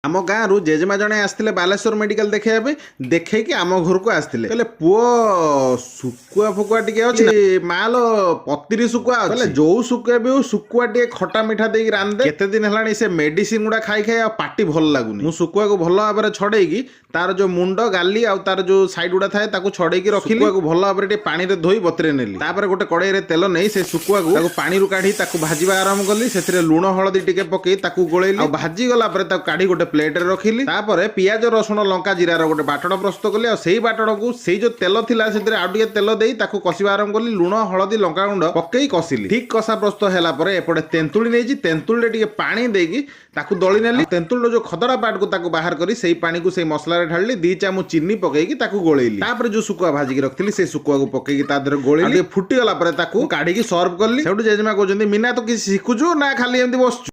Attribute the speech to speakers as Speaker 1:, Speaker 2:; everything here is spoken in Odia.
Speaker 1: ଆମ ଗାଁରୁ ଜେଜେମା ଜଣେ ଆସିଥିଲେ ବାଲେଶ୍ୱର ମେଡିକାଲ ଦେଖେଇବା ପାଇଁ। ଦେଖେଇକି ଆମ ଘରକୁ ଆସିଥିଲେ। କହିଲେ, "ପୁଅ, ଶୁଖୁଆ ଫୁକୁଆ ଟିକେ ଅଛି?" ମାଲ, ପତିରି ଶୁଖୁଆ ଅଛି। କହିଲେ, "ଯୋଉ ଶୁଖୁଆ ବି ହଉ, ଶୁଖୁଆ ଟିକେ ଖଟା ମିଠା ଦେଇକି ରାନ୍ଧେ। କେତେ ଦିନ ହେଲାଣି ସେ ମେଡିସିନ ଗୁଡା ଖାଇ ଖାଇ ଆଉ ପାଟି ଭଲ ଲାଗୁନି।" ମୁଁ ଶୁଖୁଆକୁ ଭଲ ଭାବରେ ଛଡେଇକି ତାର ଯୋଉ ମୁଣ୍ଡ, ଗାଲି ଆଉ ତାର ଯୋଉ ସାଇଡ ଗୁଡା ଥାଏ, ତାକୁ ଛଡେଇକି ରଖିଲି। ଶୁଖୁଆକୁ ଭଲ ଭାବରେ ଟିକେ ପାଣିରେ ଧୋଇ ବତୁରେଇ ନେଲି। ତାପରେ ଗୋଟେ କଡେଇରେ ତେଲ ନେଇ ସେ ଶୁଖୁଆକୁ ତାକୁ ପାଣିରୁ କାଢି ତାକୁ ଭାଜିବା ଆରମ୍ଭ କଲି। ସେଥିରେ ଲୁଣ, ହଳଦୀ ଟିକେ ପକେଇ ତାକୁ ଗୋଳେଇଲି। ଆଉ ଭାଜି ଗଲା ପରେ ତାକୁ କାଢି ଗୋଟେ ପ୍ଲେଟରେ ରଖିଲି। ତାପରେ ପିଆଜ, ରସୁଣ, ଲଙ୍କା, ଜିରାର ଗୋଟେ ବାଟଣ ପ୍ରସ୍ତୁତ କଲି। ଆଉ ସେଇ ବାଟଣକୁ ସେଇ ଯୋଉ ତେଲ ଥିଲା, ସେଥିରେ ଆଉ ଟିକେ ତେଲ ଦେଇ ତାକୁ କଷିବା ଆରମ୍ଭ କଲି। ଲୁଣ, ହଳଦୀ, ଲଙ୍କାଗୁଣ୍ଡ ପକେଇ କଷିଲି। ଠିକ କଷା ପ୍ରସ୍ତୁତ ହେଲା ପରେ ଏପଟେ ତେନ୍ତୁଳି ନେଇଛି। ତେନ୍ତୁଳିରେ ଟିକେ ପାଣି ଦେଇକି ତାକୁ ଦଳି ନେଲି। ତେନ୍ତୁଳିର ଯୋଉ ଖଦଡ଼ା ପାଟକୁ ତାକୁ ବାହାର କରି ସେଇ ପାଣିକୁ ସେଇ ମସଲାରେ ଢାଳିଲି। 2 ଚାମଚ ଚିନି ପକେଇକି ତାକୁ ଗୋଳେଇଲି। ତାପରେ ଯୋଉ ଶୁଖୁଆ ଭାଜିକି ରଖିଥିଲି, ସେଇ ଶୁଖୁଆକୁ ପକେଇକି ତା ଦେହରେ ଗୋଳେଇଲି। ଟିକେ ଫୁଟିଗଲା ପରେ ତାକୁ କାଢିକି ସର୍ଭ କଲି। ସେଠୁ ଜେଜେମା କହୁଛନ୍ତି, "ମିନା, ତୁ କିଛି ଶିଖୁଛୁ ନା ଖାଲି ଏମିତି ବସୁଛୁ?"